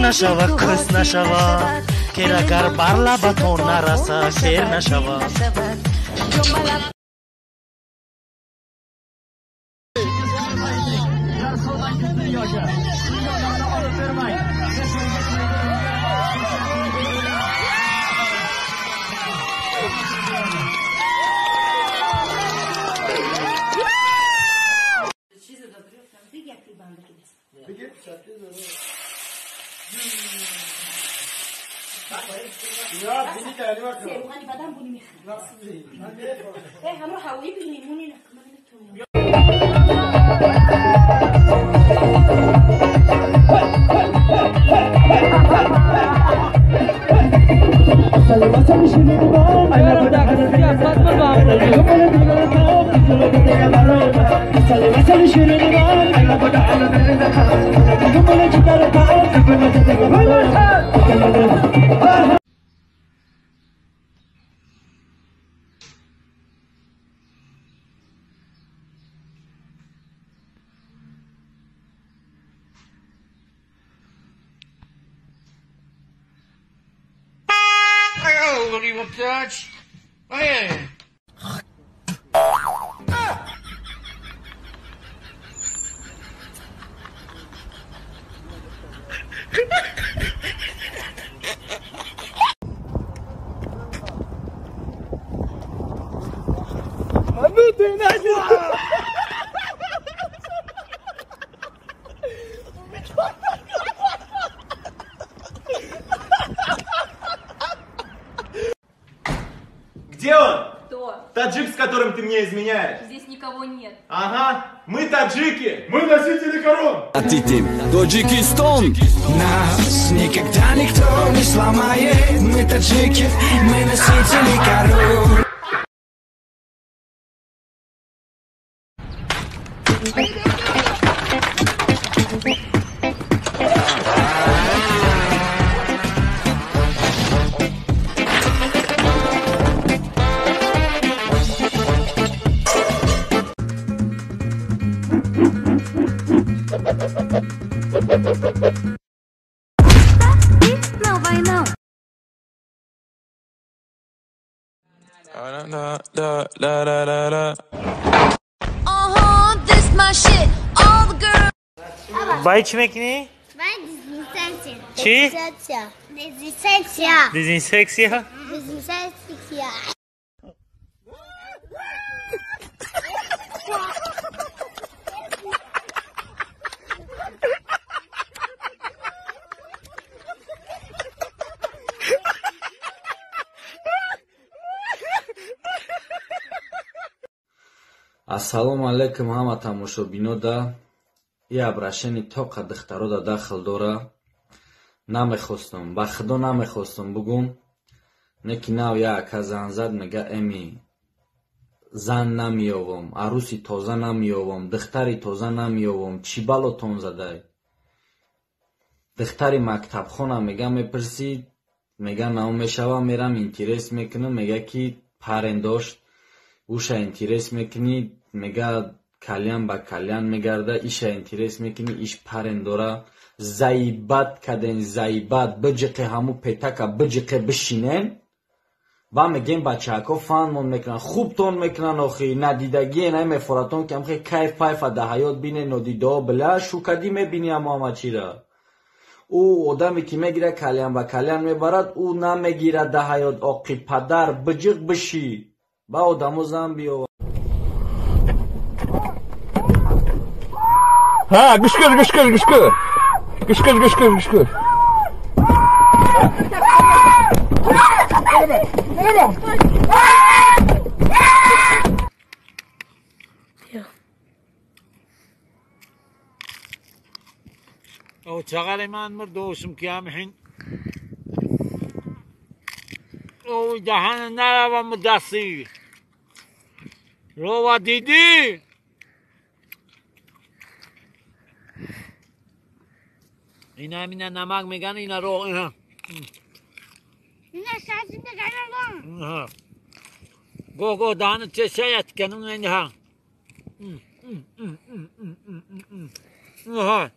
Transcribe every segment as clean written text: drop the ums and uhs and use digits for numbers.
нашава, кӯс нашава, керагар бар лабатон нараса, шер нашава. Где он? Кто? Таджик, с которым ты мне изменяешь. Здесь никого нет. Ага, мы таджики. Мы носители корон. Таджикистан. Нас никогда никто не сломает. Мы таджики, мы носители корон. Não vai não. Uh-huh, this my shit. All the girls. Бай чӣ мекунӣ? Бай дезинсекция. Чӣ? Дезинсекция. Дезинсекция? Дезинсекция. Ассалому алайкум ҳама тамошобинода. И обращение тоқа духтарода дахл дора. Намехостум, ба худо намехостум бугум. Не ки нав яка зан зад, мега эми зан намеёвам, аруси тоза намеёвам, духтари тоза намеёвам, чӣ балотон задай? Духтари мактабхона мега мепурсид, мега нав мешава, мерам интерес мекунам, мега ки парен дошт, уша интерес мекунӣ, мега кальян ба кальян мегарда, иша интерес мекунӣ, иш парен дора. Заибат каден, заибат, биҷиқе ҳаму петака, биҷиқе бишинен. Ба мегем бачаҳако фанмон мекунанд, хубтон мекунанд, охи надидагие най мефоратон ки ҳамхе кайф пайфа да ҳаёт бине, нодидао била шукадӣ мебини ҳамо ҳама чира. Ӯ одаме ки мегира кальян ба кальян мебарад, ӯ намегирад да ҳаёт, оқи падар, биҷиқ бишӣ. Ба одамо зан биёвар. Ҳа, гӯш кун, гӯш кун, гӯш кун. Гӯш кун, гӯш кун, гӯш кун. او شغالي من مردوشم كامحين او دهن نرى مدسي رو دیدی اینا اینا نمک میگن اینا رو اینا اینا سازی میگن گو گو دهن چه شاید کنون اینها ها.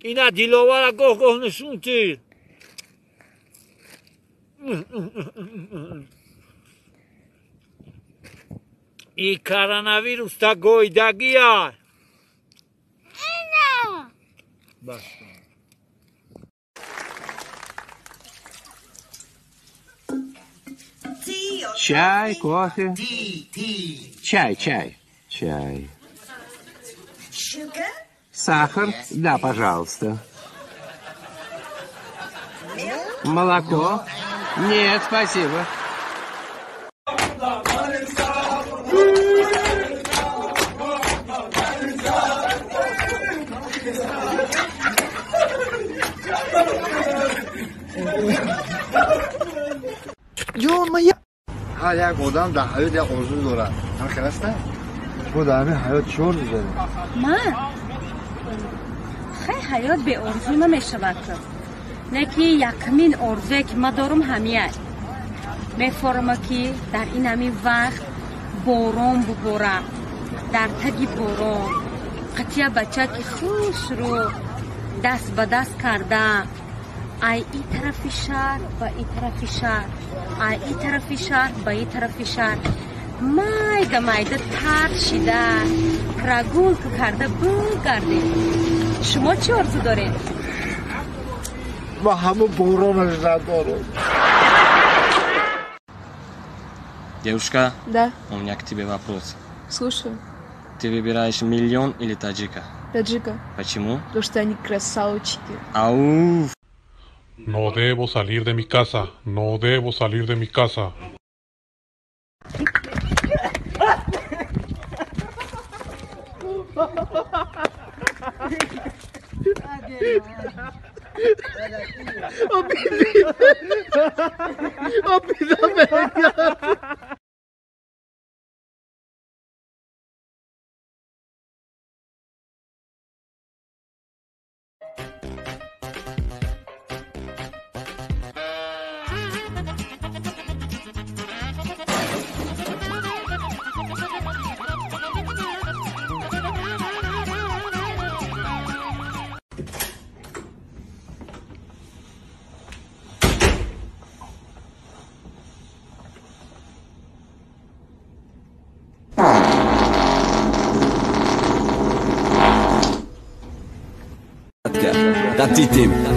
Ина Диловара гоҳ-гоҳ нишон ти. И коронавирус та гойдагия. Бас. Чай, кофе. Чай, чай, чай. Сахар? Да, пожалуйста. Молоко? Нет, спасибо. Ҷон, моя. Ҳар як одам дар ҳаёт як орзу дорад. Ҳамин аст, не? Шумо дар ҳамин ҳаёт чӣ орзу доред? Ман? Хай, ҳаёт беорзу намешавад. Не ки якмин орзуе ки ман дорум ҳамия. Мефорама ки дар ин ҳамин вақт борон бубора. Дар таги борон қатия бача ки хушрӯ даст ба даст карда ай и тарафи шаҳр ба и тарафи шаҳр, ай и тарафи шаҳр ба и тарафи шаҳр майда майда тар шида прогулка карда бугардем. Шумо чӣ орзу доред? Ман ҳамон боронаш надорам. Девушка? Да. У меня к тебе вопрос. Слушаю. Ты выбираешь миллион или таджика? Таджика. Почему? Потому что они красавчики. Ау! No debo salir de mi casa. No debo salir de mi casa.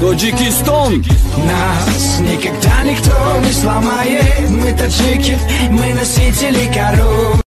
Тоҷикистон. Нас никогда никто не сломает. Мы таджики, мы носители корон.